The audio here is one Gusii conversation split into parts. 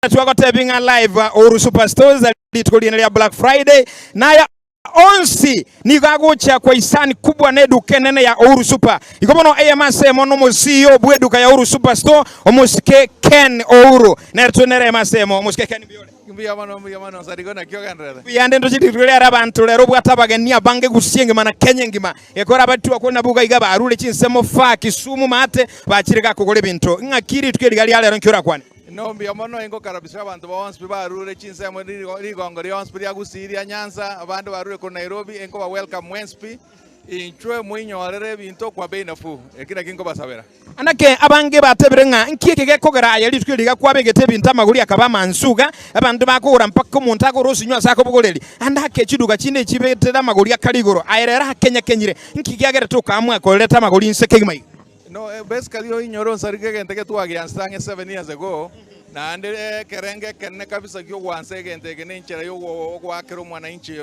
Twagotebi ng'a live Uhuru Superstores rituko riene ria Black Friday naya onsi nigo agocha kwa isani kubwa na eduka enene ya Uhuru Super. Igo bono eyemo ase emo nomo CEO bw'eduka ya Uhuru Superstore omosike Ken Ouru. Nere tore nere eyemo ase emo omosike Ken mbuya ore? Mbuya mono mbuya mono Nsarigo naki ogendererete? Mbuya ande ntoche rituko riare abanto rero obwate abageni abange gusii engima na Kenya engima. Ekero abatwa korwa nabwo iga barure chinsemo faa Kisumu maate bachire gakogora ebinto. Ng'aki rituko eri iga ria rero nki orakwane? Inwe mbuya mono ingokarabisera abanto bonsi pi barure chinsemo rigongo rionsi pi ria Gusii ria Nyanza, abande barure korwa Nairobi, inkoba welcome mwensi pi, inchwe moinyorere ebinto kwa bei nafuu. Eki nakio inkobasabera. Naki abange batebire ng'a nki eke gekogera aye rituko eri iga kwabegete ebinto amagori akaba amansu iga, abanto bakogora mpaka omonto agore osinywe ase akobogoreria. Ande ake chiduka chinde echibetere amagori akare igoro, aye rero akenyakenyire, nki kiagerete okaamua koreta amagori inse kegima iga? No basically oinyore onsarige egento eke twagiansete ang'e 7 years ago, naende ekerengo ekenene kabisa giogwansa egento eke na enchera ya ogoakera omwananchi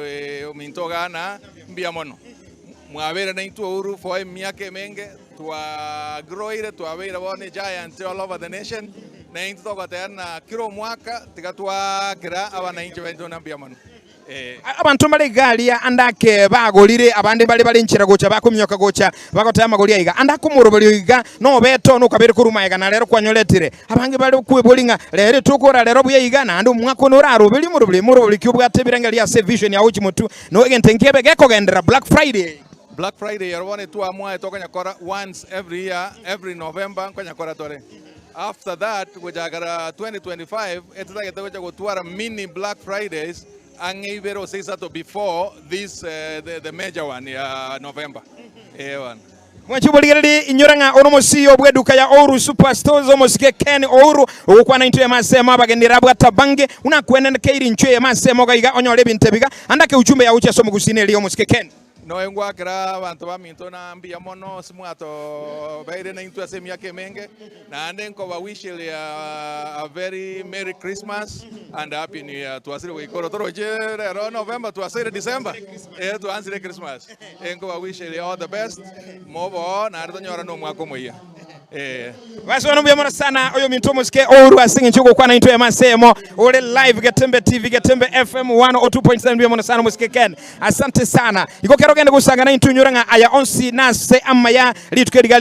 ominto ogana mbuya mono. Mwabeire naintwe Uhuru for emiaka emenge, twagroire twabeire bono egiant all over the nation, na intwe togoteba ng'a kera omwaka tiga twaakera abananchi baito na mbuya mono. Abanto mbare iga aria ande ake bagorire, abande mbare bare nchera gocha bakominyoka gocha bagoteba amagori aiga. Ande ake omoroberio iga nobete one okabere korwa magega na rero kwanyoretire. Abange bare kweboria ng'a rero tokora rero buya iga naende omwaka one oraroberie omoroberio. Omoroberio ki obwate ebirengererio ase evision yao chimotu no egento nkebe gekogenderera Black Friday. Black Friday ero bono etwamwaete tokonyakora once every year, every November nkonyakora tore. After that gochakera 2025 etotagete gocha gotwara mini Black Fridays ang'e ibere gose isato before this the major one ya November. Ee bono. Mwanche oborigererie, inyora ng'a ore omosio bw'eduka ya Ouru Super Stores, omosike Ken Ouru, ogokwana intwe ime ase emo abageni rabwate abange, buna akwenenkeire inchwe ime ase emo iga iga onyore ebinto ebiga, ande ake ujumbe yao gochia ase omogusii neria omosike Ken. Noe ngwakera abanto baminto na mbuya mono ase mwatobeire naintwe ase emiaka emenge, naende nkobawisheria a very merry Christmas and a happy new year. Twasire goika oro toroche rero November twasoire December, eh twansire Christmas. Nkobawisheria all the best, moboo naende tonyorane omwaka omoyia. Eh. Basi bono mbuya mono sana oyominto omosike ouru ase eng'encho ogokwana intwe emo ase emo ore live Getembe TV Getembe FM 102.7 mbuya mono sana omosike Ken asante sana igo kero ogende gosangana intwe onyore ng'a aya onsi nase amaya rituko eriga.